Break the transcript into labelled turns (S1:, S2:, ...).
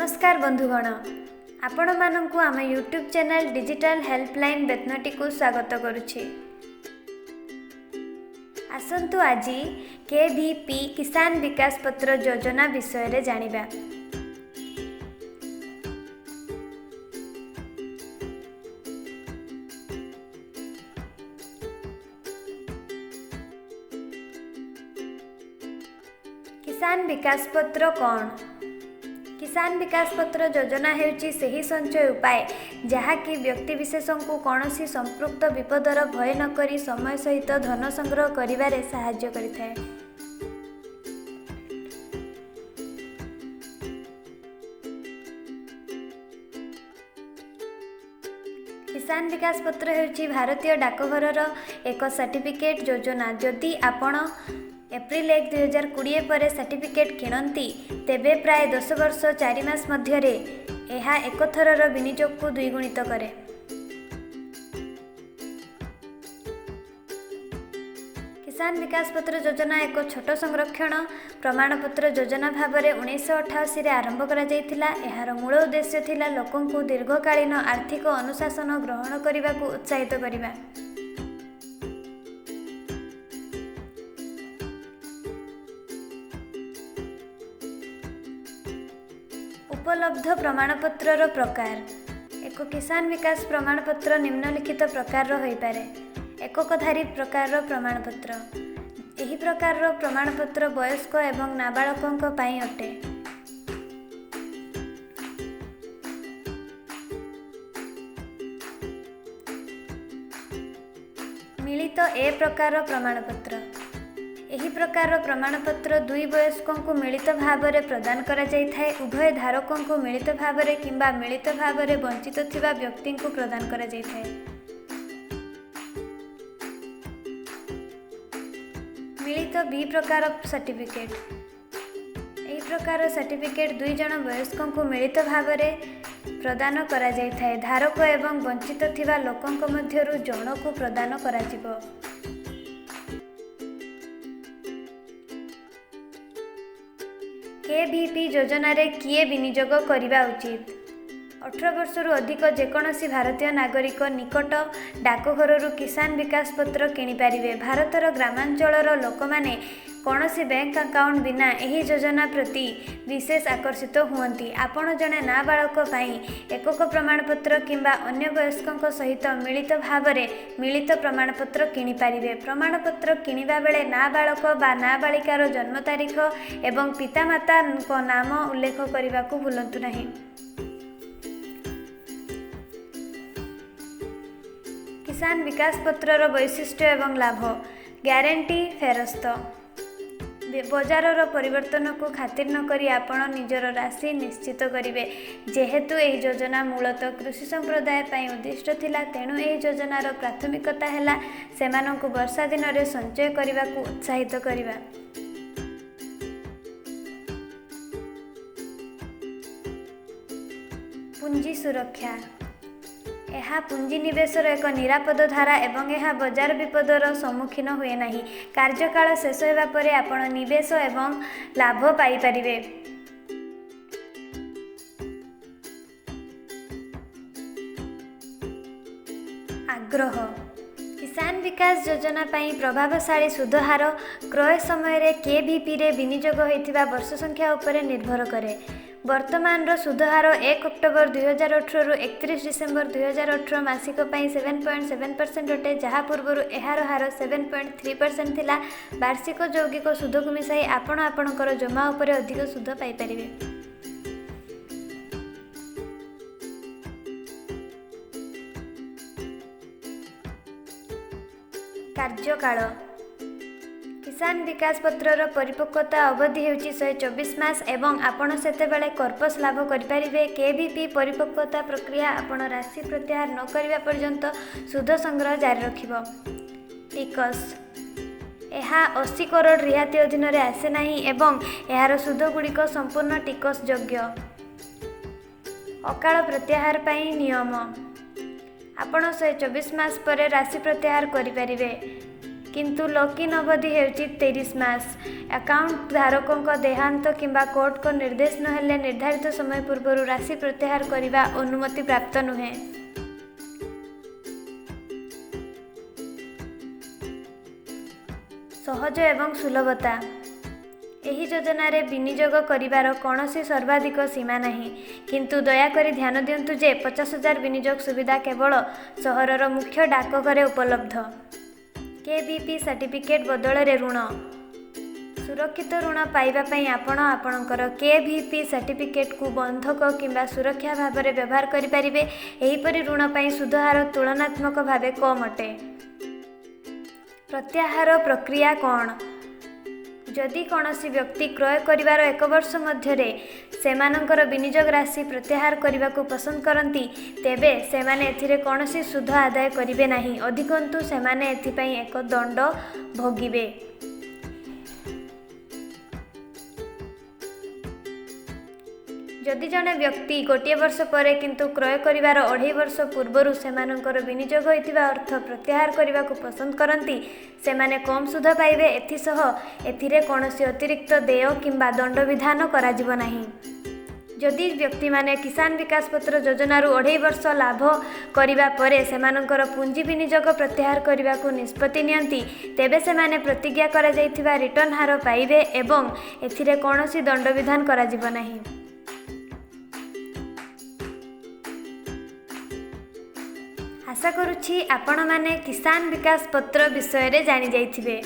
S1: ନମସ୍କାର ବନ୍ଧୁଗଣ, ଆପଣମାନଙ୍କୁ ଆମ ୟୁଟ୍ୟୁବ୍ ଚ୍ୟାନେଲ୍ ଡିଜିଟାଲ୍ ହେଲ୍ପଲାଇନ୍ ବେତ୍ନଟିକୁ ସ୍ୱାଗତ କରୁଛି। ଆସନ୍ତୁ ଆଜି କେ ଭି ପି କିଷାନ ବିକାଶ ପତ୍ର ଯୋଜନା ବିଷୟରେ ଜାଣିବା। କିଷାନ ବିକାଶ ପତ୍ର କ'ଣ? କିଷାନ ବିକାଶ ପତ୍ର ଯୋଜନା ହେଉଛି ସେହି ସଞ୍ଚୟ ଉପାୟ ଯାହାକି ବ୍ୟକ୍ତିବିଶେଷଙ୍କୁ କୌଣସି ସମ୍ପୃକ୍ତ ବିପଦର ଭୟ ନକରି ସମୟ ସହିତ ଧନ ସଂଗ୍ରହ କରିବାରେ ସାହାଯ୍ୟ କରିଥାଏ। କିଷାନ ବିକାଶ ପତ୍ର ହେଉଛି ଭାରତୀୟ ଡାକଘରର ଏକ ସାର୍ଟିଫିକେଟ୍ ଯୋଜନା। ଯଦି ଆପଣ ଏପ୍ରିଲ 1, 2020 ପରେ ସାର୍ଟିଫିକେଟ୍ କିଣନ୍ତି, ତେବେ ପ୍ରାୟ 10 ବର୍ଷ 4 ମାସ ମଧ୍ୟରେ ଏହା ଏକଥରର ବିନିଯୋଗକୁ ଦ୍ୱିଗୁଣିତ କରେ। କିଷାନ ବିକାଶ ପତ୍ର ଯୋଜନା ଏକ ଛୋଟ ସଂରକ୍ଷଣ ପ୍ରମାଣପତ୍ର ଯୋଜନା ଭାବରେ 1988ରେ ଆରମ୍ଭ କରାଯାଇଥିଲା। ଏହାର ମୂଳ ଉଦ୍ଦେଶ୍ୟ ଥିଲା ଲୋକଙ୍କୁ ଦୀର୍ଘକାଳୀନ ଆର୍ଥିକ ଅନୁଶାସନ ଗ୍ରହଣ କରିବାକୁ ଉତ୍ସାହିତ କରିବା। ଉପଲବ୍ଧ ପ୍ରମାଣପତ୍ରର ପ୍ରକାର। ଏକ କିଷାନ ବିକାଶ ପ୍ରମାଣପତ୍ର ନିମ୍ନଲିଖିତ ପ୍ରକାରର ହୋଇପାରେ। ଏକକଧାରୀ ପ୍ରକାରର ପ୍ରମାଣପତ୍ର: ଏହି ପ୍ରକାରର ପ୍ରମାଣପତ୍ର ବୟସ୍କ ଏବଂ ନାବାଳକଙ୍କ ପାଇଁ ଅଟେ। ମିଳିତ ଏ ପ୍ରକାରର ପ୍ରମାଣପତ୍ର: ଏହି ପ୍ରକାରର ପ୍ରମାଣପତ୍ର ଦୁଇ ବୟସ୍କଙ୍କୁ ମିଳିତ ଭାବରେ ପ୍ରଦାନ କରାଯାଇଥାଏ। ଉଭୟ ଧାରକଙ୍କୁ ମିଳିତ ଭାବରେ କିମ୍ବା ମିଳିତ ଭାବରେ ବଞ୍ଚିତ ଥିବା ବ୍ୟକ୍ତିଙ୍କୁ ପ୍ରଦାନ କରାଯାଇଥାଏ। ମିଳିତ ବି ପ୍ରକାର ସାର୍ଟିଫିକେଟ୍: ଏହି ପ୍ରକାର ସାର୍ଟିଫିକେଟ୍ ଦୁଇ ଜଣ ବୟସ୍କଙ୍କୁ ମିଳିତ ଭାବରେ ପ୍ରଦାନ କରାଯାଇଥାଏ। ଧାରକ ଏବଂ ବଞ୍ଚିତ ଥିବା ଲୋକଙ୍କ ମଧ୍ୟରୁ ଜଣକୁ ପ୍ରଦାନ କରାଯିବ। କେ ଭି ପି ଯୋଜନାରେ କିଏ ବିନିଯୋଗ କରିବା ଉଚିତ? 18 ବର୍ଷରୁ ଅଧିକ ଯେକୌଣସି ଭାରତୀୟ ନାଗରିକ ନିକଟ ଡାକଘରରୁ କିଷାନ ବିକାଶ ପତ୍ର କିଣିପାରିବେ। ଭାରତର ଗ୍ରାମାଞ୍ଚଳର ଲୋକମାନେ କୌଣସି ବ୍ୟାଙ୍କ ଆକାଉଣ୍ଟ ବିନା ଏହି ଯୋଜନା ପ୍ରତି ବିଶେଷ ଆକର୍ଷିତ ହୁଅନ୍ତି। ଆପଣ ଜଣେ ନାବାଳକ ପାଇଁ ଏକକ ପ୍ରମାଣପତ୍ର କିମ୍ବା ଅନ୍ୟ ବୟସ୍କଙ୍କ ସହିତ ମିଳିତ ଭାବରେ ମିଳିତ ପ୍ରମାଣପତ୍ର କିଣିପାରିବେ। ପ୍ରମାଣପତ୍ର କିଣିବା ବେଳେ ନାବାଳକ ବା ନାବାଳିକାର ଜନ୍ମ ତାରିଖ ଏବଂ ପିତାମାତାଙ୍କ ନାମ ଉଲ୍ଲେଖ କରିବାକୁ ଭୁଲନ୍ତୁ ନାହିଁ। କିଷାନ ବିକାଶ ପତ୍ରର ବୈଶିଷ୍ଟ୍ୟ ଏବଂ ଲାଭ। ଗ୍ୟାରେଣ୍ଟି ଫେରସ୍ତ: ବଜାରର ପରିବର୍ତ୍ତନକୁ ଖାତିର ନକରି ଆପଣ ନିଜର ରାଶି ନିଶ୍ଚିତ କରିବେ। ଯେହେତୁ ଏହି ଯୋଜନା ମୂଳତଃ କୃଷି ସମ୍ପ୍ରଦାୟ ପାଇଁ ଉଦ୍ଦିଷ୍ଟ ଥିଲା, ତେଣୁ ଏହି ଯୋଜନାର ପ୍ରାଥମିକତା ହେଲା ସେମାନଙ୍କୁ ବର୍ଷା ଦିନରେ ସଞ୍ଚୟ କରିବାକୁ ଉତ୍ସାହିତ କରିବା। ପୁଞ୍ଜି ସୁରକ୍ଷା: ଏହା ପୁଞ୍ଜିନିବେଶର ଏକ ନିରାପଦ ଧାରା ଏବଂ ଏହା ବଜାର ବିପଦର ସମ୍ମୁଖୀନ ହୁଏ ନାହିଁ। କାର୍ଯ୍ୟକାଳ ଶେଷ ହେବା ପରେ ଆପଣ ନିବେଶ ଏବଂ ଲାଭ ପାଇପାରିବେ। ଆଗ୍ରହ: କିଷାନ ବିକାଶ ଯୋଜନା ପାଇଁ ପ୍ରଭାବଶାଳୀ ସୁଧ ହାର କ୍ରୟ ସମୟରେ କେ ଭି ପିରେ ବିନିଯୋଗ ହୋଇଥିବା ବର୍ଷ ସଂଖ୍ୟା ଉପରେ ନିର୍ଭର କରେ। ବର୍ତ୍ତମାନର ସୁଧ ହାର 1 ଅକ୍ଟୋବର 2018ରୁ 31 ଡିସେମ୍ବର 2018 ମାସିକ ପାଇଁ 7.7% ଅଟେ, ଯାହା ପୂର୍ବରୁ ଏହାର ହାର 7.3% ଥିଲା। ବାର୍ଷିକ ଯୌଗିକ ସୁଧକୁ ମିଶାଇ ଆପଣ ଆପଣଙ୍କର ଜମା ଉପରେ ଅଧିକ ସୁଧ ପାଇପାରିବେ। କାର୍ଯ୍ୟକାଳ: କିଷାନ ବିକାଶ ପତ୍ରର ପରିପକ୍ୱତା ଅବଧି ହେଉଛି 124 ମାସ ଏବଂ ଆପଣ ସେତେବେଳେ କର୍ପସ ଲାଭ କରିପାରିବେ। କେ ଭି ପି ପରିପକ୍ୱତା ପ୍ରକ୍ରିୟା ଆପଣ ରାଶି ପ୍ରତ୍ୟାହାର ନ କରିବା ପର୍ଯ୍ୟନ୍ତ ସୁଧ ସଂଗ୍ରହ ଜାରି ରଖିବ। ଟିକସ: ଏହା 80 କରୋଡ଼ ରିହାତି ଅଧୀନରେ ଆସେ ନାହିଁ ଏବଂ ଏହାର ସୁଧଗୁଡ଼ିକ ସମ୍ପୂର୍ଣ୍ଣ ଟିକସଯୋଗ୍ୟ। ଅକାଳ ପ୍ରତ୍ୟାହାର ପାଇଁ ନିୟମ: ଆପଣ 124 ମାସ ପରେ ରାଶି ପ୍ରତ୍ୟାହାର କରିପାରିବେ। କିନ୍ତୁ ଲକ୍-ଇନ୍ ଅବଧି ହେଉଛି 30 ମାସ। ଆକାଉଣ୍ଟ ଧାରକଙ୍କ ଦେହାନ୍ତ କିମ୍ବା କୋର୍ଟଙ୍କ ନିର୍ଦ୍ଦେଶ ନହେଲେ ନିର୍ଦ୍ଧାରିତ ସମୟ ପୂର୍ବରୁ ରାଶି ପ୍ରତ୍ୟାହାର କରିବା ଅନୁମତିପ୍ରାପ୍ତ ନୁହେଁ। ସହଜ ଏବଂ ସୁଲଭତା। ଏହି ଯୋଜନାରେ ବିନିଯୋଗ କରିବାର କୌଣସି ସର୍ବାଧିକ ସୀମା ନାହିଁ, କିନ୍ତୁ ଦୟାକରି ଧ୍ୟାନ ଦିଅନ୍ତୁ ଯେ 50,000 ବିନିଯୋଗ ସୁବିଧା କେବଳ ସହରର ମୁଖ୍ୟ ଡାକଘରେ ଉପଲବ୍ଧ। କେ ଭି ପି ସାର୍ଟିଫିକେଟ୍ ବଦଳରେ ଋଣ। ସୁରକ୍ଷିତ ଋଣ ପାଇବା ପାଇଁ ଆପଣ ଆପଣଙ୍କର କେ ଭି ପି ସାର୍ଟିଫିକେଟ୍କୁ ବନ୍ଧକ କିମ୍ବା ସୁରକ୍ଷା ଭାବରେ ବ୍ୟବହାର କରିପାରିବେ। ଏହିପରି ଋଣ ପାଇଁ ସୁଧ ହାର ତୁଳନାତ୍ମକ ଭାବେ କମ୍ ଅଟେ। ପ୍ରତ୍ୟାହାର ପ୍ରକ୍ରିୟା କ'ଣ? ଯଦି କୌଣସି ବ୍ୟକ୍ତି କ୍ରୟ କରିବାର ଏକ ବର୍ଷ ମଧ୍ୟରେ ସେମାନଙ୍କର ବିନିଯୋଗ ରାଶି ପ୍ରତ୍ୟାହାର କରିବାକୁ ପସନ୍ଦ କରନ୍ତି, ତେବେ ସେମାନେ ଏଥିରେ କୌଣସି ସୁଧ ଆଦାୟ କରିବେ ନାହିଁ। ଅଧିକନ୍ତୁ, ସେମାନେ ଏଥିପାଇଁ ଏକ ଦଣ୍ଡ ଭୋଗିବେ। ଯଦି ଜଣେ ବ୍ୟକ୍ତି ଗୋଟିଏ ବର୍ଷ ପରେ କିନ୍ତୁ କ୍ରୟ କରିବାର ଅଢ଼େଇ ବର୍ଷ ପୂର୍ବରୁ ସେମାନଙ୍କର ବିନିଯୋଗ ହୋଇଥିବା ଅର୍ଥ ପ୍ରତ୍ୟାହାର କରିବାକୁ ପସନ୍ଦ କରନ୍ତି, ସେମାନେ କମ୍ ସୁଧ ପାଇବେ। ଏଥିସହ ଏଥିରେ କୌଣସି ଅତିରିକ୍ତ ଦେୟ କିମ୍ବା ଦଣ୍ଡବିଧାନ କରାଯିବ ନାହିଁ। ଯଦି ବ୍ୟକ୍ତିମାନେ କିଷାନ ବିକାଶ ପତ୍ର ଯୋଜନାରୁ ଅଢ଼େଇ ବର୍ଷ ଲାଭ କରିବା ପରେ ସେମାନଙ୍କର ପୁଞ୍ଜି ବିନିଯୋଗ ପ୍ରତ୍ୟାହାର କରିବାକୁ ନିଷ୍ପତ୍ତି ନିଅନ୍ତି, ତେବେ ସେମାନେ ପ୍ରତିଜ୍ଞା କରାଯାଇଥିବା ରିଟର୍ଣ୍ଣ ହାର ପାଇବେ ଏବଂ ଏଥିରେ କୌଣସି ଦଣ୍ଡବିଧାନ କରାଯିବ ନାହିଁ। ଆଶା କରୁଛି ଆପଣମାନେ କିଷାନ ବିକାଶ ପତ୍ର ବିଷୟରେ ଜାଣିଯାଇଥିବେ।